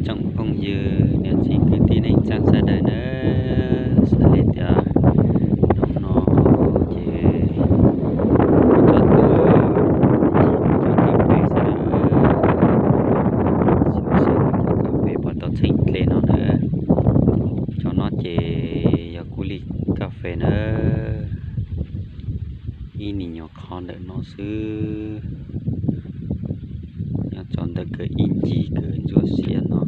Tsoom phooj ywg niam txiv kwv tij neej tsa sawv daws nawb, xav li tias hnub no ces tso tu cov kas fes xwb nawb, cov kas fes puas tau txheej dle no nawb. Cov no ces yog kuv li kas fes nawb, ib nim nyuam qho ntawm no xwb, nyob rau ntawm kawg ib ncig kawg ntsuab xiab no,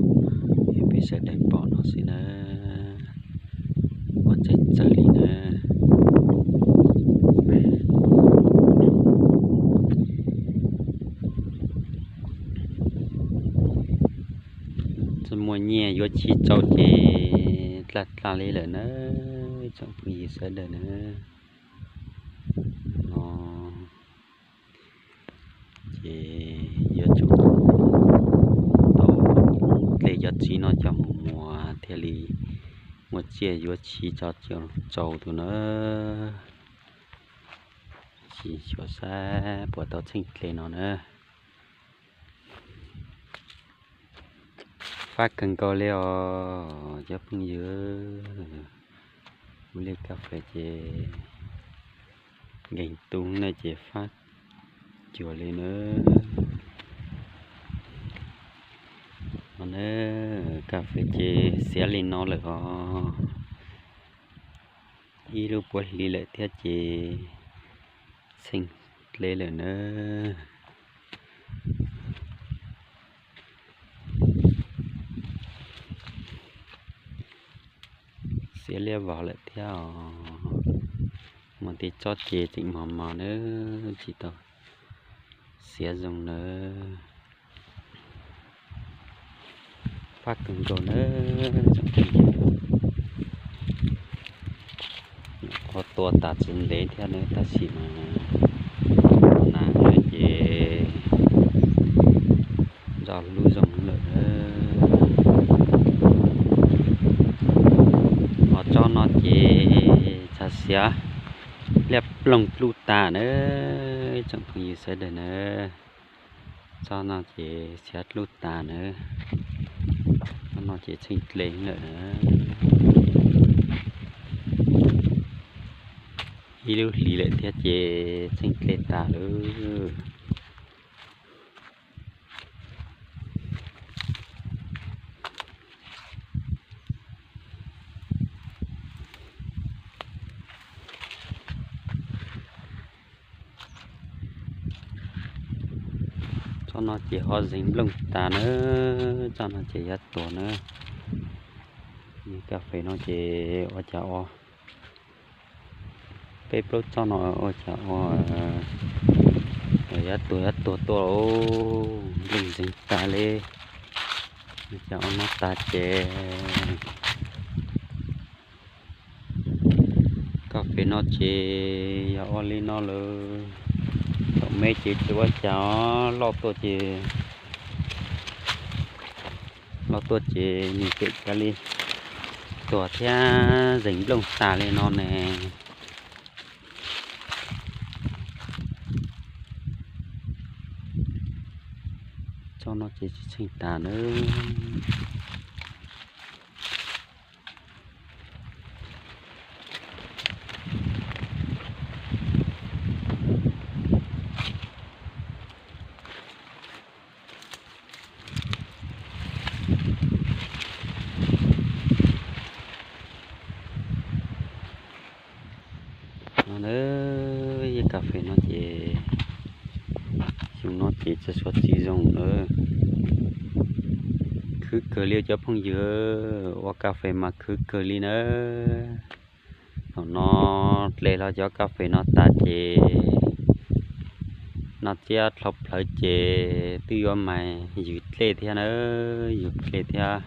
peb sawv daws pom no xwb nawb, ua txawj txawj li nawb. Txawm muaj nyiaj yuav txhij tsau ces dlaj dlaj li lawm nawb, tsoom phooj ywg sawv daws nawb. No ces yuav tsum tau dle cov txiv no coj mus muas thiaj li muaj tsiaj yuav txhij tsau tus nawb. Tsis xyuam xim puas tau txheej dle no nawb. Fab kawg nkaus li os cov phooj ywg. Kuv li kas fes ces nkees tu ne ces fab cuag li nawb. No nawb, kas fes ces xiav li no lawm os. Ib lub puav hli lawm thiab ces txheej dle lawm nawb. Xiav liab vog lawm thiab os. Muaj tej tsob ces tseem mos mos nawb, tsis tau xiav zoo nawb. Fab kawg nkaus nawb. Qhov tua tas tsis ntev thiab nawb, tab sis mas nas ces nroj hlub zoo lawm. Qhov tsob no ces txog xiav liab ploog dlub tas nawb, tsoom phooj ywg sawv daws nawb. Tsob no ces xiav dlub tas nawb. Tsob no ces txheej dle lawm nawb. Ib lub hlis lawm thiab ces txheej dle tas lawm. Tsob no ces ho zeeg nplooj tas nawb, tsob no ces yuav tuag nawb. Kas fes no ces ua cas ua peb plaub tsob no ua cas ua yuav tuag yuav tuag tuaj, nplooj zeeg tas li. Ua cas ua no tas ces kas fes no ces yog ua li no lawm. Thaum me ces tsis ua cas, loj tuaj ces, loj tuaj ces nws pem kav li tuag thiab zeeg nplooj tas li no ne. Tsob no ces tsis txheej tas nawb. No na, yog kas fes no ces xyoo no ces txawm suav txiv zoo na. Khwv kawg li cov phooj ywg, ua kas fes mas khwv kawg li na. Thaum no dle hlo cov kas fes no tas ces noj tsiab dlhau plhawv ces twb yuav mas ywg dlej thiab na, ywg dlej thiab,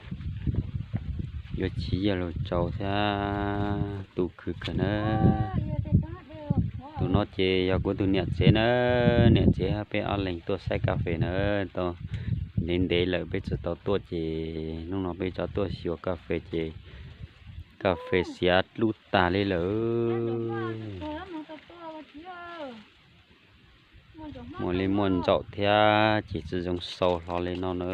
yuav chiv yag lug tsau thiab tu khwv kawg na. Tus no ces yog kuv tus niam tsev na, niam tsev peb ob leeg tuaj saib kas fes na, tau ntev ntev lawm peb tsis tau tuaj ces hnub no peb tso tuaj xyuas kas fes ces kas fes xiav dlub tas li lawm. Muaj li muaj ntsaum thiab ces tsis zoo xau hlo li no na.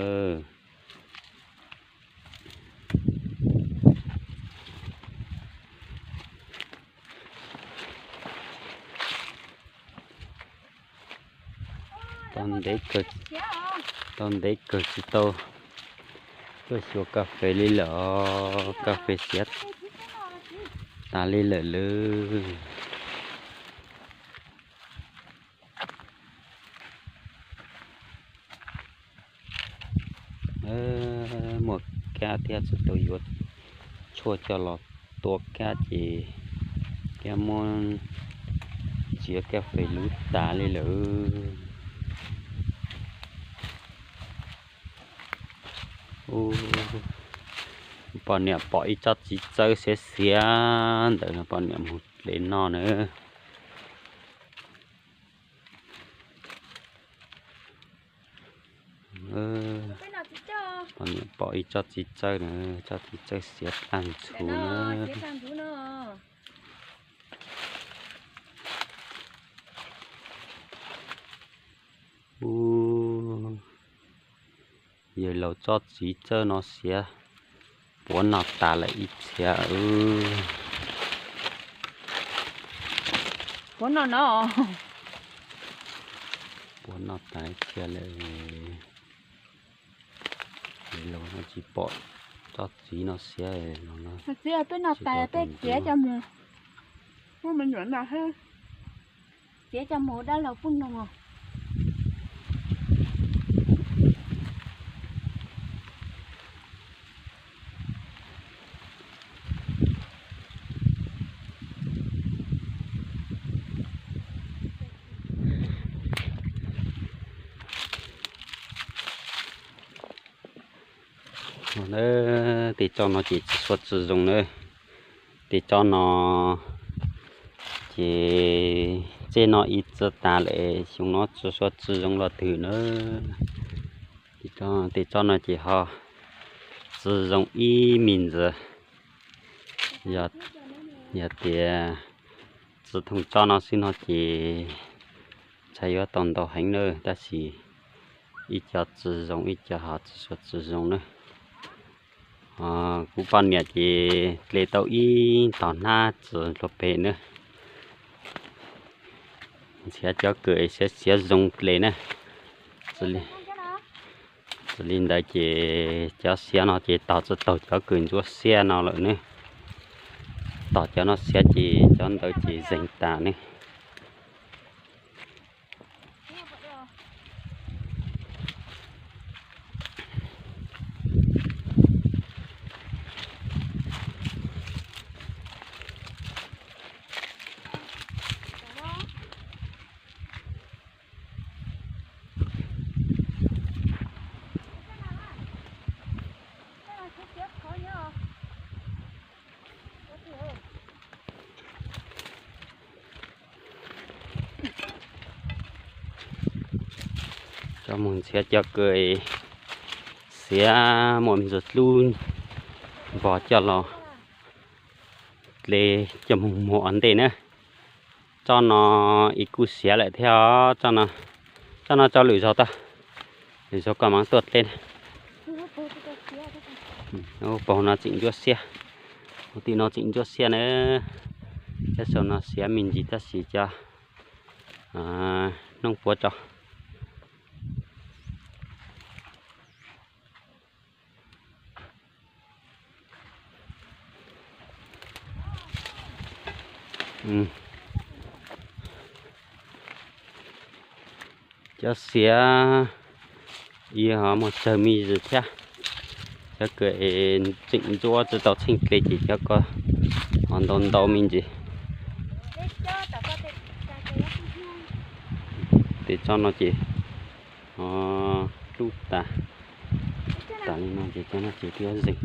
Tau ntev kawg, tau ntev kawg tsis tau tuaj xyuas kas fes li lawm os, kas fes siav tas li lawm lauj. Muaj kab thiab tsis tau yuav tshuaj coj los tua kab ces kab muab ntxiav kas fes luv tas li lawm. Poj niam pom ib tsob txiv txawb xiav xiav ntawd, poj niam mus dle noj na. Poj niam pom ib tsob txiv txawb na, tsob txiv txawb xiav tag ntxhuv na. Ub, yawg laus tsob txiv txawb no xiav puav noj tas lawm ib txhia. Puav noj no, puav noj tas ib txhia lawm. Yawg laus no tsis pom tsob txiv no xiav los no. Txiv, peb noj tas peb txiav coj mus, muab me nyuam noj xwb. Txiav coj mus dab laug pub noog. Tej tsob no ces tsis sua tsis zoo na. Tej tsob no ces txij no ib txwm tas lawm, xyoo no tsis sua tsis zoo los twg na. Tej tsob no ces ho tsis zoo ib me ntsis. Yog tias txiv thooj tsob no xwb no ces ntshai yuav tau ntau heev na, tab sis ib co tsis zoo ib co ho tsis sua tsis zoo na. Kuv poj niam ces dle tau ib tog hnab txiv hluas pem na. Ntxhiav cov kws xiav xiav zoo dle na. Txawm li ntawd ces cov xiav no ces tog tsis taug cov kws ntsuab xiab no lawm ne. Tog cov no xiav ces cov ntawd ces zeeg tas ne. Coj mus ntxhiav cov kws xiav muaj me ntsis hlub npog coj los dle coj mus muag ua ntej na. Tsob no ib kuj xiav lawm thiab os. Tsob no tso lwm zaug tau, lwm zaug koj mam tuaj dle. Paug no tseem ntsuab xiab, tim no tseem ntsuab xiab na. Cov saum no xiav me ntsis tab sis cov hnub puav tso. Cov xiav ib ho muaj tsawg me ntsis thiab. Cov kws tseem ntsuab tsis tau tsheej dle ces cov ko ho ntau ntau me ntsis. Tej tsob no ces ho hlub tas, tas li no ces cov no ces twb zeeg.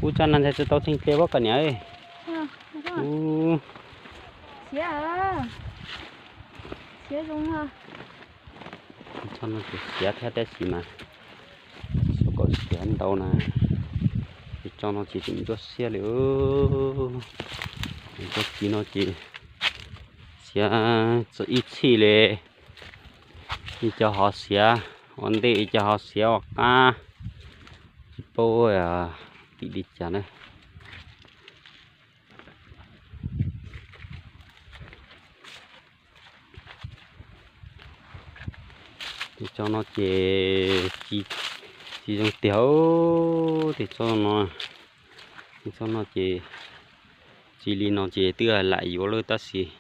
Ub, tsob no ntshai tsis tau tsheej dle pob koj niam. Ub, tsob no ces xiav thiab tab sis mas tsis xav kom xiav ntau na. Tej tsob no ces tseem ntsuab xiab li. Cov txiv no ces xiav tsis ib txhij li. Ib co ho xiav ua ntej, ib co ho xiav ua qab, tsis paub tim li cas na. Tej tsob no ces txi zoo tiag. Tej tsob no, tej tsob no ces txi li no ces twb lam yuav lawm tab sis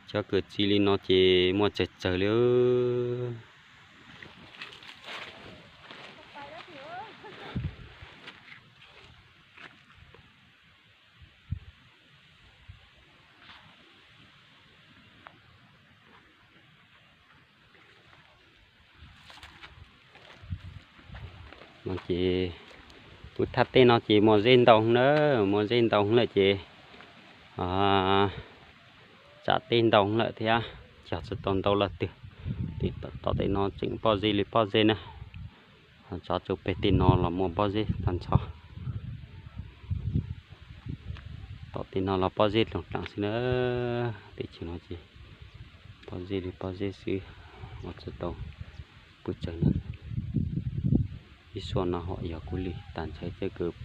cov kws txi li no ces muaj tsawg tsawg li. No ces kuv thaj tej no ces muaj zeb ntau na, muaj zeb ntau lawm ces tsam tej ntau lawm thiab, cog tsis tau ntau leej twg. Tom tej no tseem pob zeb li pob zeb na. Tso tsau peg tej no los muaj pob zeb tag nrho. Tom tej no los pob zeb dloog dlaag xwb na. Teb chaws no ces pob zeb li pob zeb xwb, ua tsis tau pes tsawg na. Ib suab no hom yog kuv li, tas ntshe tej kws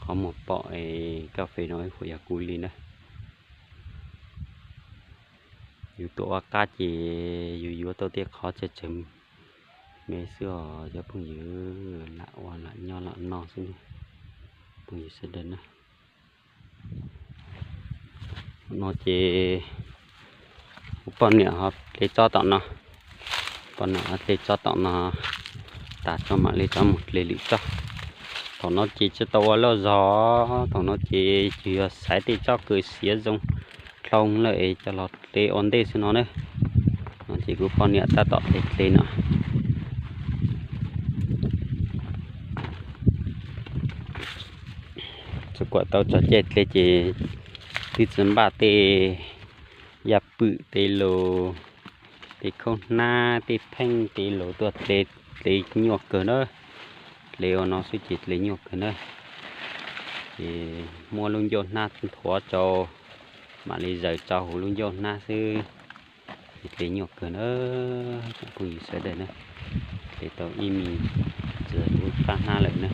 qhov muag pom es kas fes no ib huam yog kuv li na. Yus tuaj ua qab ces yus yuav tau tej qhov tsawg tsawg me xwb os cov phooj ywg, lam ua lam nyob lam noj xwb ne, phooj ywg sawv daws na. No ces kuv poj niam ho dle tsob tom no, poj niam ho dle tsob tom no tas tso mam li rov mus dle lwm tsob. Thaum no ces tsis tau ua loj zog, thaum no ces tsuas yog xaiv tej tsob kws siav zoo dlhau lawm es coj los dle ua ntej xwb no na. No ces kuv poj niam tab tom dle dle no. Txog kuam tau tso caij dle ces twb tsis npaj tej yaj pwm tej lus, tej khaub hnab tej pheej tej lus tuaj dle, dle nyuaj kawg na. Dle ua no xwb ces dle nyuaj kawg na. Ces muab lub ncauj hnab nthuav rau, mam li zaws rau hauv lub ncauj hnab xwb. Ces dle nyuaj kawg na, cov phooj ywg sawv daws na. Dle tau ib me ntsis lub rab hnab lawm na.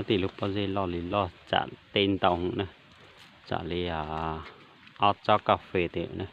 Tej lub pob zeb loj li loj tsam tej ntau na, tsam li ob tsob kas fes tes na.